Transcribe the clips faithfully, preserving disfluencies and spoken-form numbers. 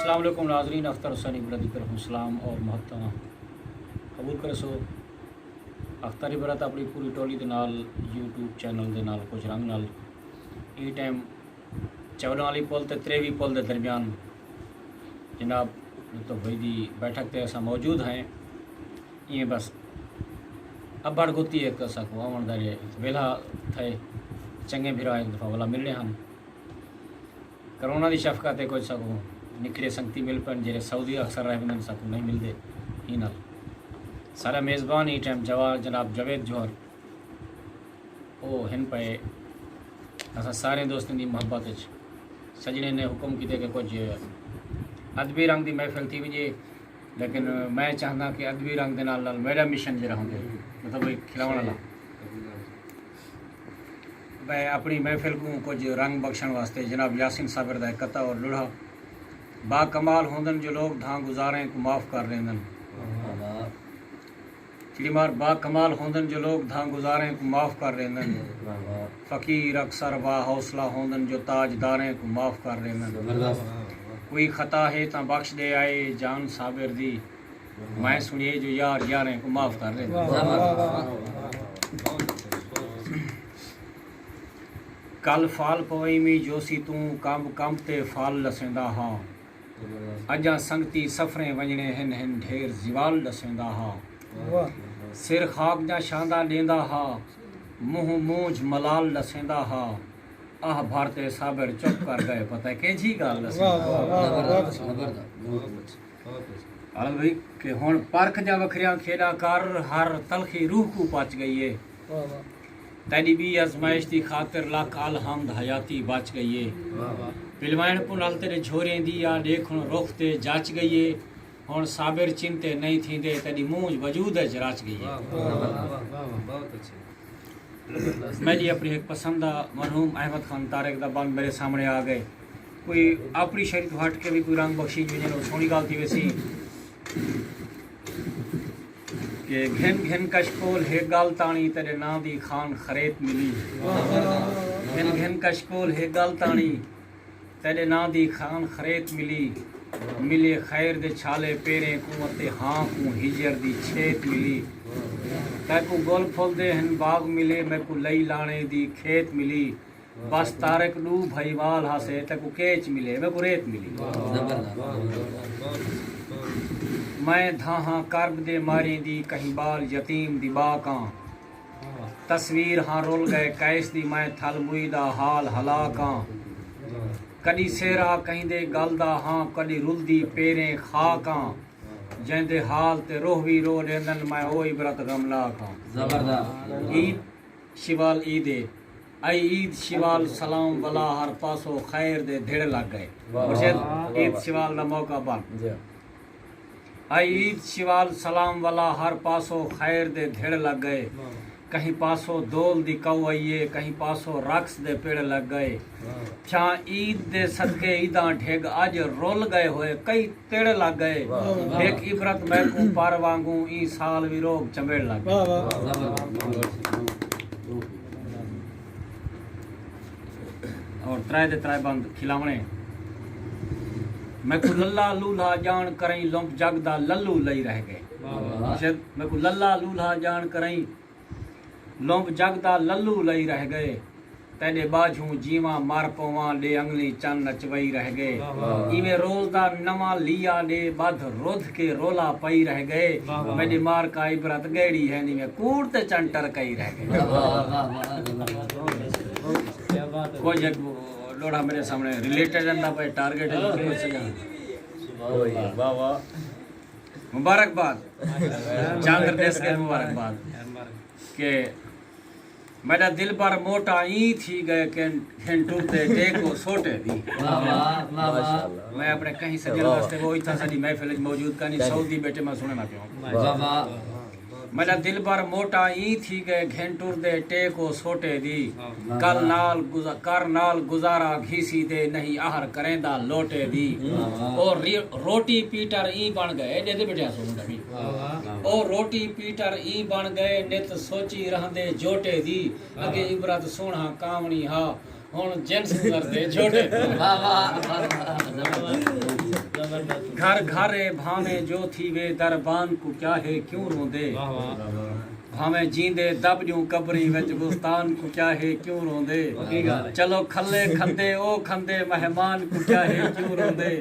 السلام علیکم ناظرین، اختر حسین عبرت دی طرفوں سلام اور محبتاں قبول کرسو۔ اختر عبرت اپݨی پوری ٹولی دے نال یوٹیوب چینل دے نال کجھ رنگ نال ایں ٹائم چوݙاں والی پل تے تریوی پل دے درمیان جناب لطف بھائی دی بیٹھک تے اساں موجود ہیں۔ ایں بس ابھڑ گھتی ہک اساکوں آوݨ دا جے ویلھا تھئے، چنڳے بھرا ہک دفعہ ولا ملݨے ہن۔ کرونا دی شفقت ہے کجھ ساکوں نکھرے سنگتی مل پن جیڑھے سعودی اکثر رہ ویندن، ساکوں نہیں ملدے۔ ہی نال سارا میزبان ایں ٹائم جوا جناب جاوید جوہر او ہن پئے اساں سارے دوستیں دی محبت اچ۔ سڄݨے نے حکم کیتے کہ کجھ ادبی رنگ دی محفل تھی ونڄے، لیکن میں چاہنداں کہ ادبی رنگ دے نال نال میݙا مشن جیڑھا ہوندے، مطلب بھئی کھلاوݨ والا۔ میں اپݨی محفل کوں کجھ رنگ بخشݨ واسطے جناب یاسین صابر دا ہک قطعہ اور لڑھا۔ با کمال ہوندن جو لوگ دھاں گزاریں کوں معاف کر ݙیندن۔ چڑی مار با کمال ہوندن جو لوگ دھاں گزاریں کوں معاف کر ݙیندن۔ فقیر اکثر با حوصلہ ہوندن جو تاج داریں کوں معاف کر ݙیندن۔ کوئی خطا ہے تاں بخش ݙے آئے جان صابر دی، میں سݨیے جو یار یاریں کوں معاف کر ݙیندن۔ کل فال پویمی جوسی توں کمب کمب تے فال لسیندا ہا۔ اڄاں سنگتی سفریں ونڄݨے ہن ہن ڈھیر زوال ݙسیندا ہا۔ سر خاک دیاں شانداں ݙیندا ہا، منہ مونجھ ملال ݙسیندا ہا۔ آہ بھر تے صابر چپ کر ڳئے، پتہ کیجھی ڳالھ ݙسیندا ہا۔ عالم بھائی کہ ہݨ پرکھ دیاں وکھریاں کھیݙاں کر، ہر تلخی روح کوں پچ ڳئی ہے۔ تیݙی ٻی ازمائش دی خاطر لکھ الحمد حیاتی بچ ڳئی ہے۔ پلوائن پنل تیݙے جھوریں دی آ ݙیکھ ہݨ رخ تے جچ ڳئی ہے۔ ہݨ صابر چن تے نئیں تھیندے، تیݙی مونجھ وجود اچ رچ ڳئی ہے۔ میݙی اپݨی ہک پسندہ مرحوم احمد خان طارق دا بند میݙے سامݨے آ ڳئے۔ کوئی اپݨی شاعری توں ہٹ کے وی کوئی رنگ بخشی ونڄے، او سوہݨی ڳالھ تھی ویسی۔ کہ گھن گھن کشکول ہے ڳل تاݨی، تیݙے ناں دی خان خریت ملی۔ گھن گھن کشکول ہے ڳل تاݨی، تیݙے ناں دی خان خریت ملی۔ ملے خیر دے چھالے پیریں کوں، اتے ہاں کوں ہجر دی چھیت ملی۔ تیکوں ڳل پھل دے ہن باغ ملے، میکوں لئی لاݨے دی کھیت ملی۔ بس طارق ݙو بھائیوال ہاسے، تیکوں کیچ ملے، میکوں ریت ملی۔ میں دھاہاں کرب دے ماریں دی، کہیں ٻال یتیم دی ٻاک آں۔ تصویر ہاں رل ڳئے قیس دی، میں تھل موئی دا حال ہلاک آں۔ کݙی سہرا کہیں دے ڳل دا ہاں، کݙی رلدی پیریں خاک آں۔ جیندے حال تے روح وی رو ݙیندن، میں او عبرت غمناک آں۔ زبردست۔ عید شوال عید ہے۔ ائی عید شوال سلام ولا، ہر پاسو خیر دے دھڑ لڳ ڳئے۔ مرشد، عید شوال دا موقع بݨ۔ جی۔ ائی عید شوال سلام ولا، ہر پاسو خیر دے دھڑ لڳ ڳئے۔ کہیں پاسو دول دی کئو آئی ہے، کہیں پاسو رقص دے پڑ لڳ ڳئے۔ چھاں عید دے صدقے عیداں ڈھڳ اڄ رل ڳئے ہوئے، کئی تڑ لڳ ڳئے۔ واہ، واہ۔ ہک عبرت میکوں پر وانگوں، ایں سال وی روڳ چمبڑ لڳ ڳئے۔ واہ، واہ۔ اور ترائے دے ترائے بند کھلاوݨے۔ میکوں للہ لولہا ڄاݨ کرئیں، لمب جڳ دا للو لئی رہ ڳئے۔ واہ، واہ۔ مرشد، میکوں للہ لولہا ڄاݨ کرئیں، لمب جڳ دا للو لئی رہ ڳئے۔ تیݙے ٻاجھوں جیواں مر پوواں، ݙے انگلیں چن نچوئی رہ ڳئے۔ واہ، واہ۔ ایویں روز دا نواں لیا ݙے، ٻدھ ردھ کے رولا پئی رہ ڳئے۔ واہ، واہ۔ میݙی مارکا عبرت ڳیڑی ہے، نیویں کوڑ تے چن ٹرکئی رہ ڳئے۔ واہ، واہ، واہ، واہ۔ کیا بات ہے۔ کجھ ہک ݙوہڑا میݙے سامݨے ریلیٹڈ رہندا پئے، ٹارگٹ ہے، کجھ سڄا۔ واہ، واہ۔ مبارکباد۔ چاندر ݙیس کے مبارکباد۔ کہ میݙا دلبر موٹا ایں تھی ڳئے، کہ گھن ٹردے ٹیکو سوٹے دی۔ واہ، واہ، واہ، واہ۔ میں اپݨے کہیں سڄݨ واسطے، وہ اتھاں ساݙی محفل وچ موجود کائنی، سعودی ٻیٹھے، میں سݨݨا پیا۔ واہ، واہ۔ میݙا دلبر موٹا ایں تھی ڳئے، گھن ٹردے ٹیکو سوٹے دی۔ واہ۔ کل نال گزا-، کر نال گزارا گھیسی دے، نہیں آہر کریندا لوٹے دی۔ واہ، واہ۔ او ری-، روٹی پیٹر ایں بݨ ڳئے، ݙیہدے ٻیٹھے ہاسو منڈا بھی۔ واہ، واہ۔ او روٹی پیٹر ایں بݨ ڳئے، نت سوچی رہندے جوٹے دی۔ اڳے عبرت سوہݨا کاوݨی ہا، ہݨ جنس گزردے جوٹے دی۔ واہ، واہ، واہ، واہ۔ گھر گھر اے بھانویں جو تھیوے دربان کوں کیا ہے کیوں روندے؟ بھانویں جیندے دٻ ݙیوں قبریں وچ غلطان کوں کیا ہے کیوں روندے؟ چلو کھلے کھندے او کھندے مہمان کوں کیا ہے کیوں روندے؟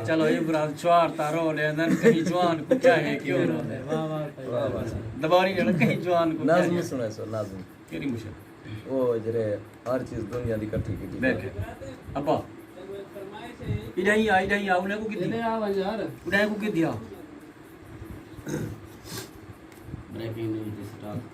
چلو عبرت شعار تاں رو ݙیندن کہیں جوان کوں کیا ہے کیوں روندے؟ دباری جڑا کہیں جوان کوں کیا نظم ہے؟ سݨے سو نظم۔ کیڑھی مشکل؟ او جڑے ہر چیز دنیا دی کٹھی کیتی بیٹھے۔ ابا، اݙاہیں آ، اݙاہیں آ، انہیں کوں کیتی؟ اݙاہیں آ ونڄ یار۔ اݙاہیں کوں کیتی آ؟ بریکنگ نیوز دی سٹاک۔